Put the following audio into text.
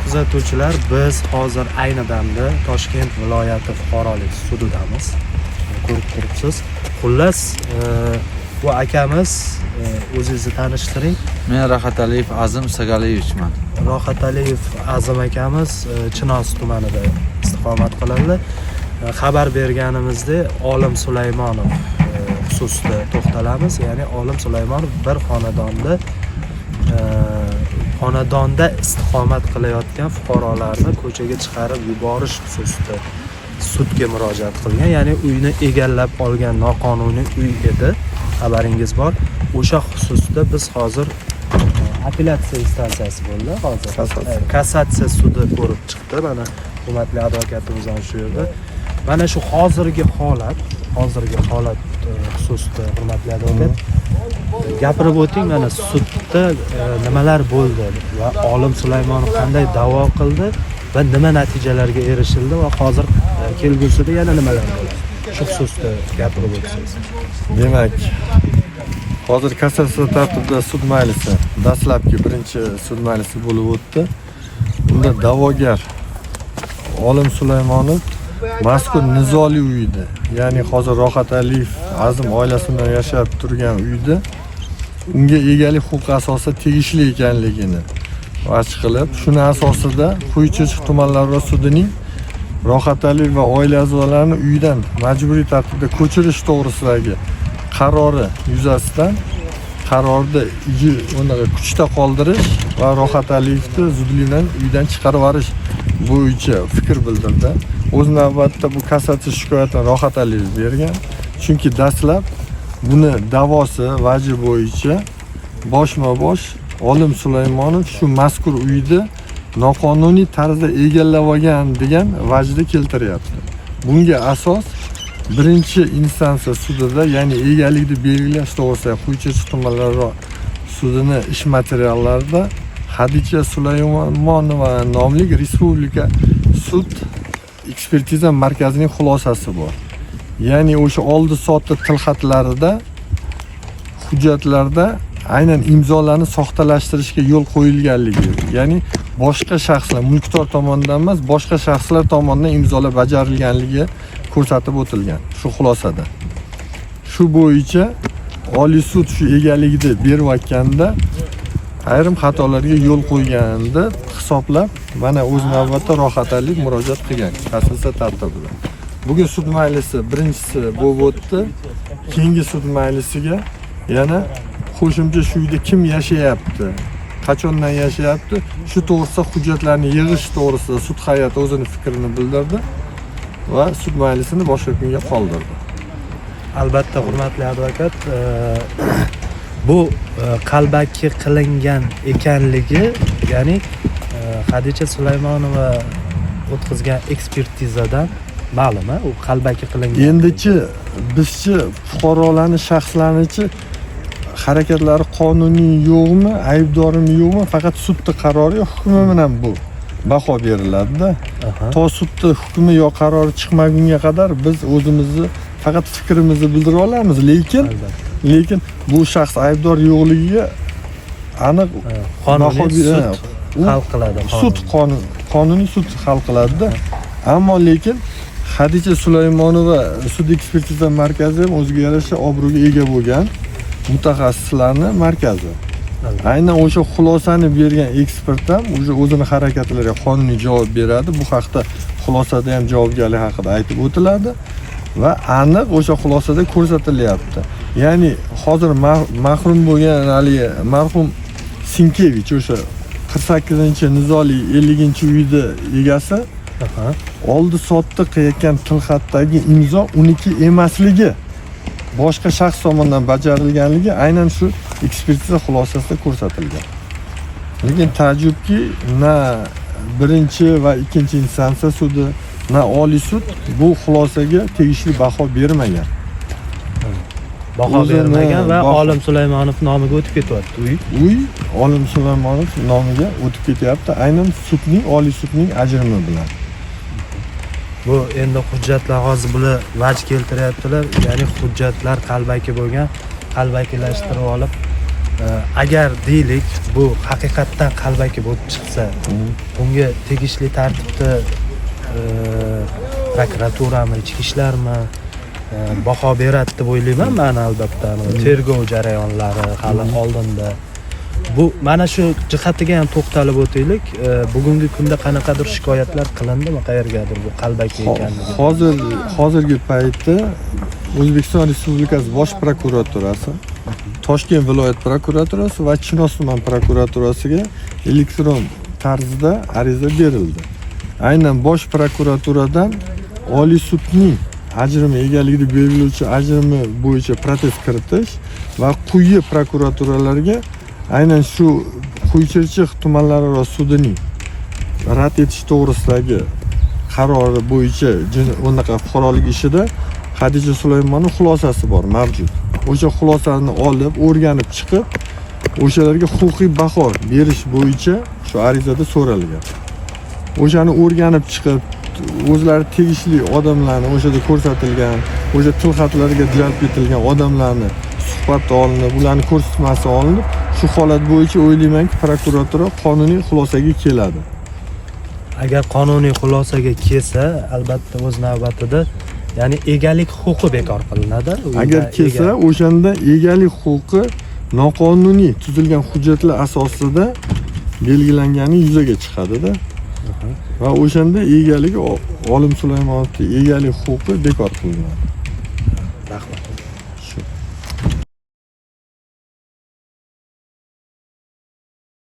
Kuzatuvchilar, biz hozir ayni damda Toshkent viloyati fuqarolik sudidamiz. Ko'rib turibsiz. Xullas, bu akamiz, o'zingizni tanishtiring. Men Rahataliyev Azim Sagaliyevichman. Rohataliyev Azim akamiz Chinoz tumanida istiqomat qiladilar. Xabar berganimizdek, Olim Sulaymonov xususida to'xtalamiz. Ya'ni Olim Sulaymonov bir xonadonda istiqomat qilayotgan fuqarolarni ko'chaga chiqarib yuborish xususida sudga murojaat qilgan. Ya'ni uyni egallab olgan noqonuniy uy edi. Xabaringiz bor. O'sha xususda biz hozir apellyatsiya instansiyasi bo'ldi hozir. Kassatsiya. Kassatsiya sudi ko'rib chiqdi. Mana hurmatli advokatimiz ham shu yerda. Mana shu hozirgi holat xususida, hurmatli advokat, gapirib o'ting. Mana sudda nimalar bo'ldi va Olim Sulaymonov qanday da'vo qildi va nima natijalarga erishildi va hozir kelgusida yana nimalar bo'ladi? Shu xususda gapirib o'tsangiz. Demak, hozir kassatsiya tartibida sud majlisi, dastlabki birinchi sud majlisi bo'lib o'tdi. Unda da'vogar Olim Sulaymonov mazkur nizoli uyida, ya'ni hozir Rohat Aliyev Azim oilasi bilan yashab turgan uyda unga egalik huquqi asosida tegishli ekanligini vaj qilib, shuni asosida Quyi Chirchiq tumanlararo sudining Rohat Aliyev va oila a'zolarini uydan majburiy tartibda ko'chirish to'g'risidagi qarori yuzasidan qarorni unaqa kuchda qoldirish va Rohat Aliyevni zudlik bilan uydan chiqarib yuborish bo'yicha fikr bildirdi. O'z navbatida bu kassatsiya shikoyatini Rohat Aliyev bergan. Chunki dastlab buni da'vosi vaji bo'yicha boshma-bosh Olim Sulaymonov shu mazkur uyni noqonuniy tarzda egallab olgan degan vajni keltiryapti. Bunga asos birinchi instansiya sudida, ya'ni egalikni belgilash to'g'risidagi Quyi Chirchiq tumanlararo sudini ish materiallarida Hadicha Sulaymonova nomli Respublika sud ekspertiza markazining xulosasi bor. Ya'ni o'sha oldi sotdi tilxatlarida, hujjatlarda aynan imzolarni soxtalashtirishga yo'l qo'yilganligi, ya'ni boshqa shaxslar, mulkdor tomonidan emas, boshqa shaxslar tomonidan imzolar bajarilganligi ko'rsatib o'tilgan shu xulosada. Shu bo'yicha Oliy sud shu egalikni berayotganda ayrim xatolarga yo'l qo'ygan deb hisoblab, mana o'z navbatida Rohat Aliyev murojaat qilgan kassatsiya tartibida. Bugun sud majlisi birinchisi bo'lib o'tdi. Keyingi sud majlisiga yana qo'shimcha shu uyda kim yashayapti, qachondan yashayapti, shu to'g'risida hujjatlarni yig'ish to'g'risida sud hay'ati o'zini fikrini bildirdi va sud majlisini boshqa kunga qoldirdi. Albatta, hurmatli advokat, bu qalbaki qilingan ekanligi, ya'ni Hadicha Sulaymonova o'tkazgan ekspertizadan ma'lum, a? U qalbaki qilingan. Endichi bizchi fuqarolarni, shaxslarnichi harakatlari qonuniy yo'qmi, aybdormi yo'qmi, faqat sudni qarori yo hukmi bilan bu baho beriladida. To sudni hukmi yo qarori chiqmagunga qadar biz o'zimizni faqat fikrimizni bildira olamiz, lekin lekin bu shaxs aybdor yo'qligiga aniq Qonuniy baho sud u hal qiladi. Sud qonun. Qonun, qonuniy sud hal qiladida. Ammo lekin Hadicha Sulaymonova sud ekspertiza markazi ham o'ziga yarasha obro'ga ega bo'lgan mutaxassislarni markazi. Aynan o'sha xulosani bergan ekspert ham уже o'zini harakatlariga qonuniy javob beradi. Bu haqda xulosada ham javobgarlik haqida aytib o'tiladi va aniq o'sha xulosada ko'rsatilyapti. Ya'ni hozir mahrum bo'lgan haligi marhum Sinkevich, o'sha 48-nizoli 50-uyni egasi oldi sotdi qilayotgan tilxatdagi imzo uniki emasligi, boshqa shaxs tomonidan bajarilganligi aynan shu ekspertiza xulosasida ko'rsatilgan. Lekin taajjubki, na birinchi va ikkinchi instansiya sudi, na Oliy sud bu xulosaga tegishli baho bermagan. Baho O'zini bermagan va Olim Sulaymonov nomiga o'tib ketyapti uy. Uy Olim Sulaymonov nomiga o'tib ketyapti aynan sudning, Oliy sudning ajrimi bilan. Bu endi hujjatlar, hozir bular vaj keltiryaptilar, ya'ni hujjatlar qalbaki bo'lgan, qalbakilashtirib olib Agar deylik, bu haqiqatdan qalbaki bo'lib chiqsa, bunga tegishli tartibda prokuraturami, ichki ishlarmi baho beradi deb o'ylayman man albatta. Tergov jarayonlari hali oldinda. Bu mana shu jihatiga ham to'xtalib o'taylik. Bugungi kunda qanaqadir shikoyatlar qilindimi qayergadir bu qalbaki ekanligi? Hozirgi paytda O'zbekiston Respublikasi Bosh prokuraturasi, Toshkent viloyat prokuraturasi va Chinoz tuman prokuraturasiga elektron tarzda ariza berildi. Aynan Bosh prokuraturadan Oliy sudning ajrimi, egalikni belgilovchi ajrimi bo'yicha protest kiritish va quyi prokuraturalarga aynan shu Quyichirchiq tumanlararo sudining rad etish to'g'risidagi qarori bo'yicha unaqa fuqarolik ishida Xadija Sulaymonova xulosasi bor, mavjud. O'sha xulosani olib, o'rganib chiqib, o'shalarga huquqiy baho berish bo'yicha shu arizada so'ralgan. O'shani o'rganib chiqib, o'zlari tegishli odamlarni, o'shada ko'rsatilgan, o'sha tilxatlarga jalb etilgan odamlarni suhbatga olinib, ularni ko'rsatmasi olinib, shu holat bo'yicha o'ylaymanki, prokuratura qonuniy xulosaga keladi. Agar qonuniy xulosaga kelsa, albatta o'z navbatida, ya'ni egalik huquqi bekor qilinadi. Agar kelsa, o'shanda egalik huquqi noqonuniy tuzilgan hujjatlar asosida belgilangani yuzaga chiqadida va o'shanda egaligi Olim Sulaymonovni egalik huquqi bekor qilinadi.